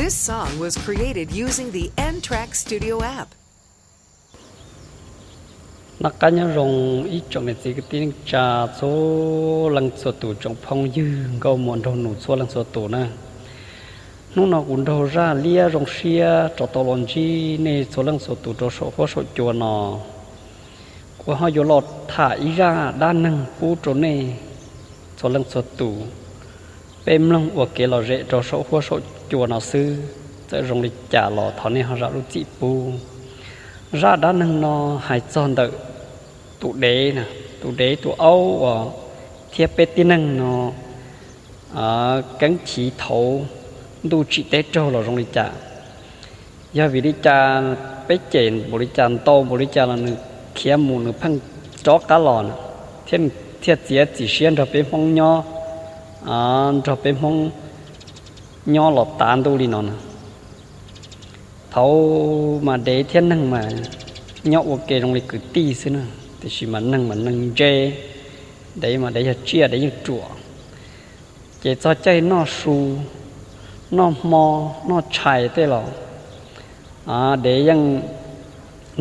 This song was created using the N-Track Studio app. Noj qab nyob zoo ib tsoom niam txiv kwv tij neej tsa txhua leej txhua tus, tsoom phooj ywg nkauj muam nraug nus txhua leej txhua tus na. Hnub no kuv nrog zaj liab zoo siab rov tau los ntsib nej txhua leej txhua tus rau saum huab saum cua no. Kuv ho yuav los tham ib zaj dab neeg pub rau nej txhua leej txhua tus, peb mloog ua kev lom zem rau saum huab saum cua no xwb. Txawm zoo li cas los thov nej ho zam lub txim pub. Zaj dab neeg no hais txog ntawm tus dev, tus dev tus aub uas thiab peb tib neeg no keeb chiv thaum ntuj tsim teb raug los zoo li cas. Yog vim li cas peb cem npaum li cas ntau npaum li cas los nws khiav mus nws pheej rov qab los, thiab nws thiaj txiav txim siab nrog peb Hmoob nyob, nrog peb Hmoob nyob los tav ntuj li no na. Thaum mas dev thiab neeg mas nyob ua ke zoo li kwv tij xwb na, tiam sis mas neeg mas neeg ntse, dev mas dev yog tsiaj dev yeej ruam. Ces txog caij noj su, noj hmo, noj tshais tej los dev yeej,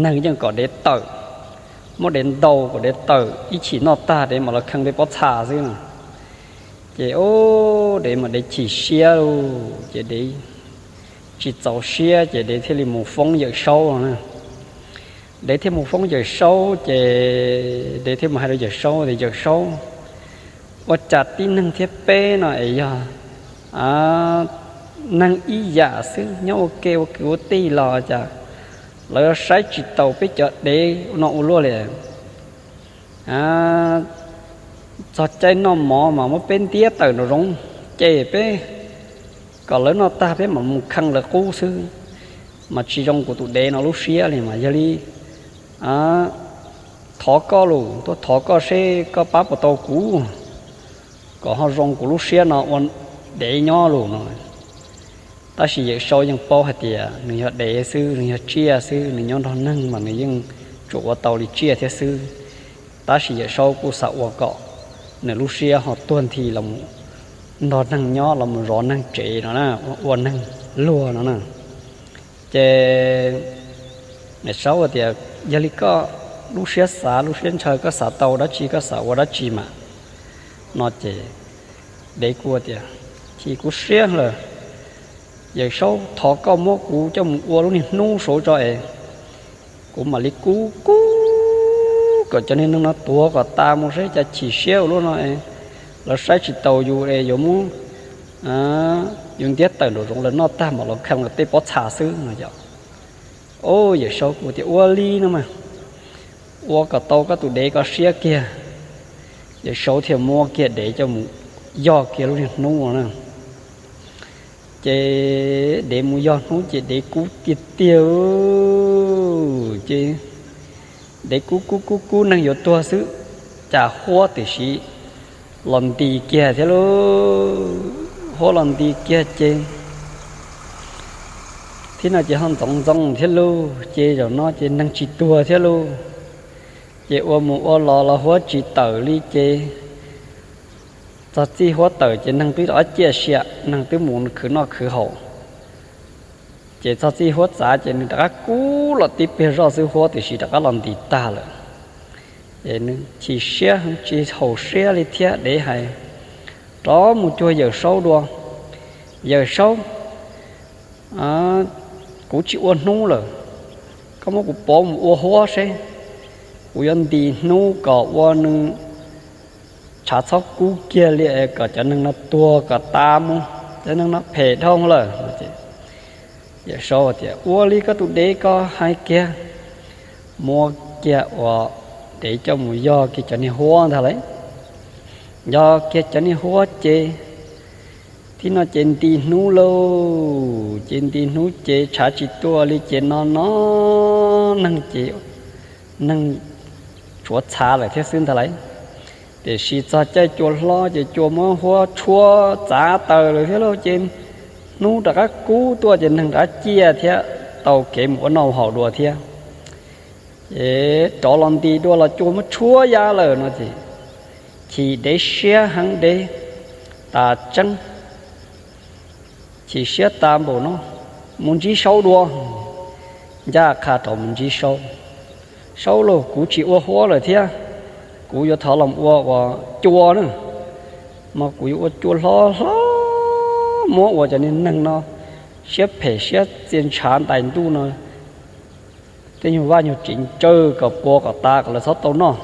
neeg yeej kom dev tawm, muab dev ntaus kom dev tawm ib chim noj tag dev mam los kheej tej pob txha xwb no. Ces o, dev mas dev chim siab lauj, ces dev tsis txaus siab ces dev thiaj li mus foob Yawm Saub no na. Dev thiaj mus foob Yawm Saub ces dev thiaj mus hais rau Yawm Saub tias, Yawm Saub, ua cas tib neeg thiab peb no es yog neeg ib yam xwb, nyob ua ke ua kwv ua tij los cas lawv saib tsis taus peb cov dev no ua luaj li. Txog caij noj mov mas muab peb ntiab tawm nraum zoov, ces peb kom lawv noj tag peb mam mus kheej lawv qub xwb, mas tsis zoo kuv tus dev no lub siab li mas yog li thov koj lus, tuaj thov koj seb koj pab puas tau kuv, kom ho zoo kuv lub siab no ua dev nyob lus no. Tab sis Yawm Saub yeej paub hais tias nws yog dev xwb, nws yog tsiaj xwb, nws nyob nrog neeg mas nws yeej tsuas ua tau li tsiaj thiab xwb. Tab sis Yawm Saub kuj xav ua kom nws lub siab ho tuag nthi los nrog neeg nyob, los mus zov neeg tsev no, ua neeg luag no na. Ces Yawm Saub tias, Yog li koj lub siab xav, lub siab ntshaw, koj xav tau dab tsi koj xav ua dab tsi mas, no ces dev kuj tias, Chim kuv siab lawm, Yawm Saub, thov koj muab kuv coj mus ua lub niag hnub saud tso es kuv mam li kub kub kom cov niag neeg no tuag kom tas mus seb cas chim siab ua luaj no es lawv saib tsis taus yus es yuav muab yus ntiab tawm nraum zoov, lawv noj tag mam los kheej lawv tej pob txha xwb no yom. O, Yawm Saub kuj tias, Ua li no mas, ua kom tau koj tus dev koj siab kiag. Yawm Saub thiaj muab kiag dev coj mus yog kiag lub niag hnub no na. Ces dev mus yog hnub ces dev kub tiag tiag, ces dev kub kub kub kub neeg yuav tuag xwb, cas huab tiam sis los nti kiag thiab lauj. Huab los nti kiag ces thiab no ces ho ntxoov ntxoo thiab lauj, ces zaum no ces neeg tsis tuag thiab lauj. Ces ua mus ua los los huab tsis tawm li ces txog txij huab tawm ces neeg twb rov qab ciaj sia, neeg twb mus khwv noj khwv haus. Ces txog txij huab txav ces nws rov qab kub los tib pliag zoj xwb, huab tiam sis rov qab los nti tag lawm. Ces nws chim siab heev tsis haum siab li thiab, dev hais rov mus cuag Yawm Saub dua, Yawm Saub, kuv tsis ua hnub lawm, koj muab kuv pov mus ua huab seb, kuv yuav nti hnub kom ua nws tshav txhob kub kiag li es kom cov neeg no tuag kom tas mus, cov neeg no phem dhau lawm. Yawm Saub tias, Ua li koj tus dev koj hais kiag. Muab kiag ua dev coj mus yog kiag cov niag huab ntag lauj. Yog kiag cov niag huab ces thiab no ces nti hnub lauj, ces nti hnub ces tshav tsis tuaj li ces no no neeg ces neeg tshuav txhav lawm thiab xwb ntag lauj. Tiam sis txog caij cua hlob ces cua muab huab tshuab txav taws lawm thiab lauj, ces hnub rov qab kub tuaj ces neeg rov qab ciaj thiab tau kev mus ua noj haus dua thiab. Ces rov los nti dua los cua muab tshuab ya lawm no ces chim dev siab heev, dev tas tseeb, chim siab tas npaum no. Mus ntsib Saub dua. Ncaj qha rov mus ntsib Saub. Saub lauj, kuv tsis ua huab lawm thiab, kuv yuav thov los ua ua cua na, mas kuv yuav ua cua hlob hlob, muab ua cov niag neeg no siab phem siab txia ntshav ntais ntuj no, tej nyuag vaj nyuag tsev ntsawj kom puas kom tas kom lawv txhob tau noj,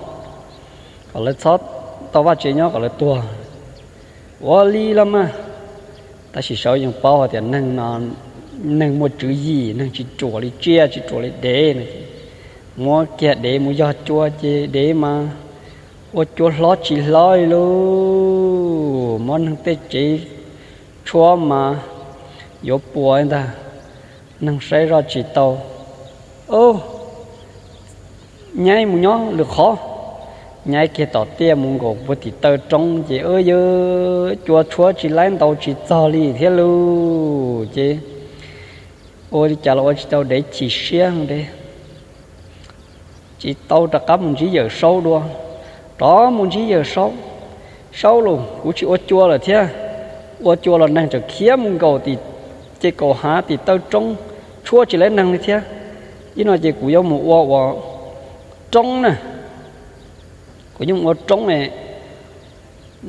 kom lawv txhob tau vaj tsev nyob kom lawv tuag. Ua li los mas. Tab sis Saub yeej paub hais tias neeg no, neeg muaj tswv yim, neeg tsis ruam li tsiaj tsis ruam li dev no, muab kiag dev mus yog cua ces dev mas ua cua hlob tsis hlob li lauj, muab neeg tej tsev tshuab mas yuav puas ntag, neeg saib zoj tsis tau. Nyaib mus nyob lwm qhov, nyaib kiag tom tiaj mus nkaum puag tim taw roob ces yawg cua tshuab tsis laib ntaus tsis txog li thiab lauj. Ces ua li cas los ua tsis tau, dev chim siab dev tsis tau, rov qab mus ntsib yawm Saub dua. Rov mus ntsib yawm Saub. Saub lauj, kuv tsis ua cua lawm thiab, ua cua los neeg tseem khiav mus nkaum tim ces kaum hav tim taw roob, tshuab tsis laib neeg li thiab. Ib no ces kuv yuav mus ua ua roob na, kuv yuav mus ua roob,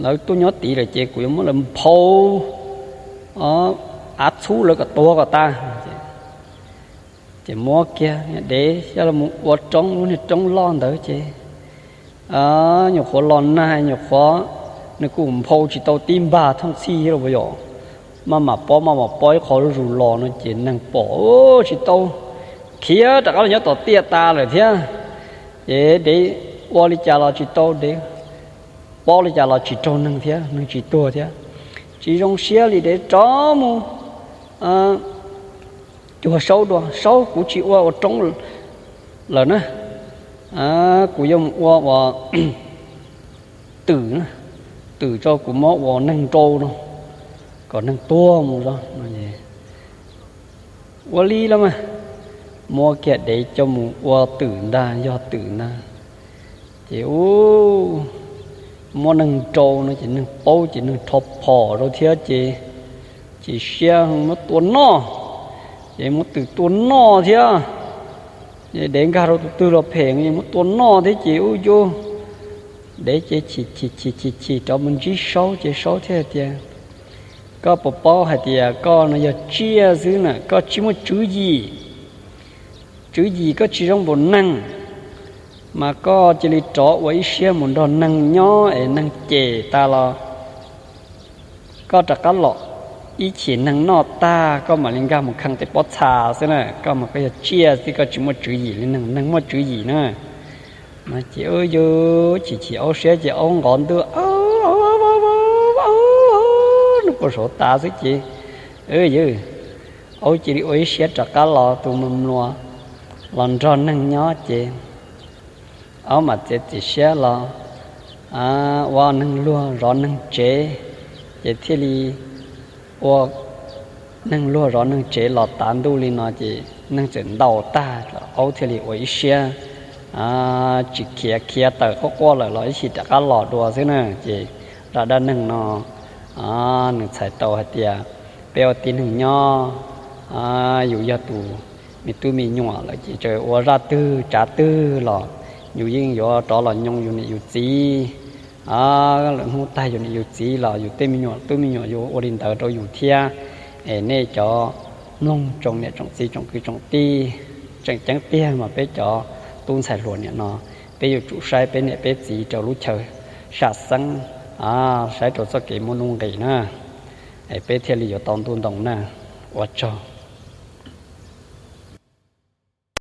lawv tuaj nyob tid lawm ces kuv yuav muab lawv nphau av txhub lawv kom tuag kom tas. Ces muab kiag dev coj los ua roob, lub niag roob loj ntawd ces nyuam qhuav los nag nyuam qhuav nws kuj nphau tsis tau tib npag thooj txhij los puas yog, maj mam pob maj mam pob ib qho zuj zus los no ces neeg pom tsis tau, khiav rov qab los nyob tom tiaj tas lawm thiab. Ces dev ua li cas los tsis tau, dev pob li cas los tsis raug neeg thiab, neeg tsis tuag thiab. Tsis zoo siab li dev rov mus cuag Saub dua. Saub, kuv tsis ua ua roob lawm na, kuv yuav mus ua ua twm, twm tso kuv muab ua neeg nrau no, kom neeg tuag mus os. Ua li los mas, muab kiag dev coj mus ua twm ntag, yog twm ntag. Ces muab neeg nrau no ces neeg paub ces neeg rho phom rau thiab ces chim siab muab tua noj. Ces muab twm tua noj thiab. Dev nkag rau tus twg los phem, muab tua noj thiab ces ub yus, dev ces chim chim chim chim rov mus ntsib Saub ces Saub thiaj hais tias, koj puas paub hais tias koj no yog tsiaj xwb na, koj tsis muaj tswv yim, tswv yim koj tsis zoo npaum neeg, mas koj cia li rov ua ib siab mus nrog neeg nyob es neeg cem tas los koj rov qab los ib chim neeg noj tag koj mam li nkag mus kheej tej pob txha xwb na. Koj mas koj yog tsiaj xwb, koj tsis muaj tswv yim li neeg, neeg muaj tswv yim na. No ces yus chim chim aub siab ces aub nqov ntuj, nws puas saud tas xwb ces yus, aub cia li ua ib siab rov qab los tus mluas mluas los nrog neeg nyob ces aub mam txiav txim siab los ua neeg luag zov neeg tsev, ces thiaj li ua neeg luag zov neeg tsev los tav ntuj li no ces neeg txawm ntaus tag, aub thiaj li ua ib siab tsis khiav, khiav tawm quaj quaj lawm los ib chim rov qab los dua xwb na. Ces zaj dab neeg no nws txhais tau hais tias peb ua tib neeg nyob, yus yog tus me tub me nyuam lawm ces txawm ua zaj twg tsav twg los yus yeej yuav rov los nyoo yus niam yus txiv. Lwm hnub tag yus niam yus txiv los yus tej me nyuam tub me nyuam yuav ua li ntawd rau yus thiab. Es nej cov mloog tsoom niam tsoom txiv tsoom kwv tsoom tij, tseem ceeb tiag mas peb cov tub ntxhais hluas niam no, peb yuav tsum saib peb niam peb txiv rau lub chaw sam xeeb, saib rau txoj kev muaj nuj nqis na, es peb thiaj li yuav tau ntuj ntoo na. Ua tsaug.